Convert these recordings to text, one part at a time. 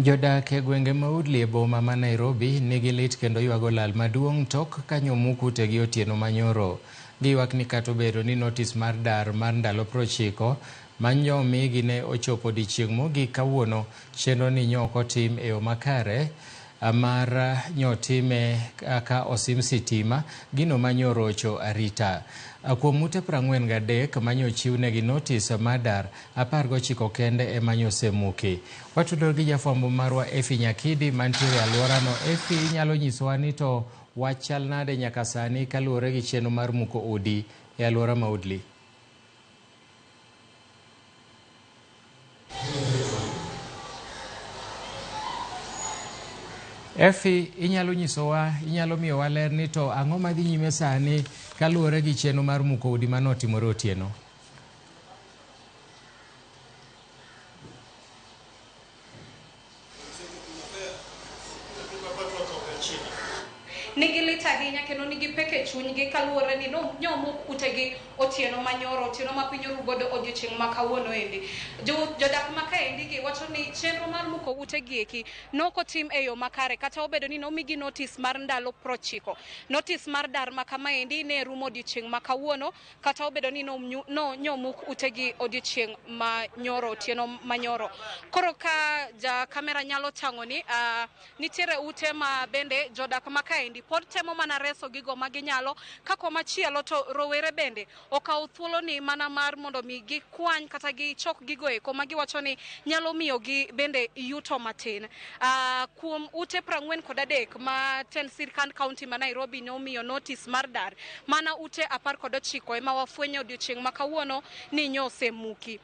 Jodak e gwenge ma Woodley e boma ma Nairobi nigi lit kendo ywago lal maduong' tok ka nyomuk utegi otieno manyoro. Giywak ni kata obedo ni notis mar dar mar ndalo 90 ma nyomigi ne ochopo odiechieng' mogik kawuono, chenro ni nyo ok otim e yo makare mar nyotime ka osim sitima, gino ma nyorocho arita. Kuom ute 43 manyochiwnegi notis mar dar, 19 kende ema nyosemuki. Watudore gi jafwambo marwa Effie Nyakidi mantiere e alworano. Effie, inyalo nyisowa ni to wach chal nade nyaka sani kaluwore gi chenro mar muko udi e alwora ma Woodley? Effie, inyalo nyisowa, inyalo miyowa ler ni to ang'o madhi nyime sani kaluwore gi chenro mar muko udi manotimore otieno? Nigi lit ahinya kendo nigi pek e chunygi kaluwore ni nyomuk utegi otieno manyoro, otieno ma piny oru godo odiochieng' ma kawuono endi. Jodak ma kaendi gi wacho ni chenro mar muko utegi eki nokotim e yo makare kata obedo ni nomigi notis mar ndalo 90. Notis mar dar ma kamaendi ne rumo odiochieng' ma kawuono kata obedo ni no nyomuk utegi odiochieng' ma nyoro, otieno ma nyoro. Koro ka ja kamera nyalo tang'o ni nitiere ute ma bende jodak ma kaendi pod temo mana reso gigo ma ginyalo, ka komachielo to rowere bende okawo thuolo ni mana mar mondo mi gikwany kata gichok gigo eko ma giwacho ni nyalo miyo gi bende yuto matin. Kuom ute 43 ma tend sirkand county ma Nairobi nomiyo notice mar dar, mana ute 19 ema wafwenyo odiochieng' ma kawuono ni nyosemuki.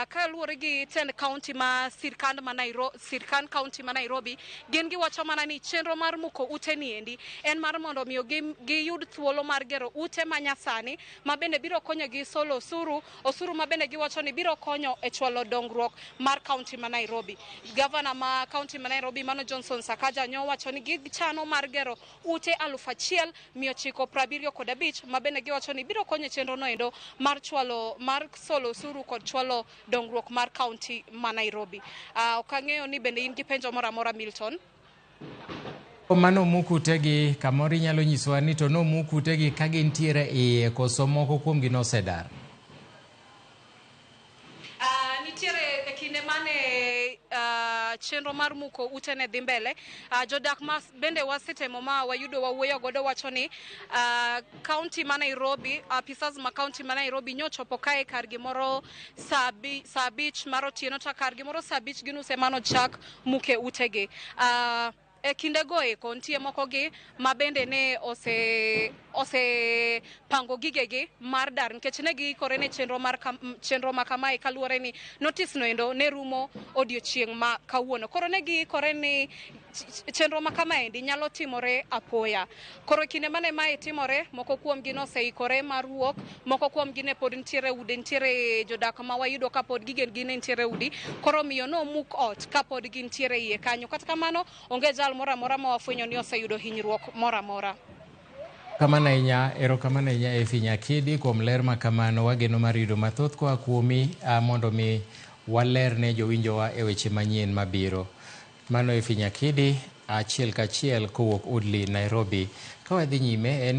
Kaluwore gi tend county ma sirkand ma Nairobi, sirkand county ma Nairobi, gin giwacho mana ni chenro mar muko ute ni endi en mar mondo miyo giyud thuolo mar gero ute ma nyasani ma bende biro konyo gi solo osuru, osuru ma bende giwacho ni biro konyo e chwalo dongruok mar county ma Nairobi. Gavana ma county ma Nairobi Mano Johnson Sakaja nyowacho ni gichano mar gero ute 1975 ma bende giwacho ni biro konyo e chenro no endo mar chwalo mar solo osuru kod chwalo dongruok mar county ma Nairobi. Ok ang'eyo ni bende in gi penjo moro amora, Milton? Mano omuk utegi, kamoro inyalo nyisowa ni to nomuk utegi ka gintiere iye koso moko kuomgi nosedar? Nitiere e kinde mane chenro mar muko ute ne dhi mbele, jodak ma bende wasetemo ma wayudo wawuoyo godo wacho ni county ma Nairobi, apisas ma county ma Nairobi nyochopo kae kar gimoro saa 5 mar otieno to kar gimoro saa 5:30 ema nochak muke utegi. E kindego eko nitie moko gi ma bende ne ose pango gigegi mar dar nikech ne giikore ne chenro mar chenro ma kamae kaluwore ni notice no endo ne rumo odiochieng' ma kawuono. Koro ne giikore ni chenro ma kamaendi nyalo timore apoya. Koro kinde mane mae timore, moko kuomgi noseikore mar wuok, moko kuomgi ne pod nitiere udi, nitiere jodak ma wayudo ka pod gigegi ne nitiere udi, koro miyo nomuk ot kapod gintiere iye kanyo. Kata kamano, onge jal moro amora ma wafwenyo ni oseyudo hinyruok moro amora. Kamano ahinya, erokamano ahinya Effie Nyakidi kuom ler ma kamano. Wageno mar yudo mathoth koa kuomi mondo mi waler ne jowinjowa e weche manyien mabiro. Mano Effie Nyakidi, achiel kachiel kowuok Woodley, Nairobi. Ka wadhi nyime en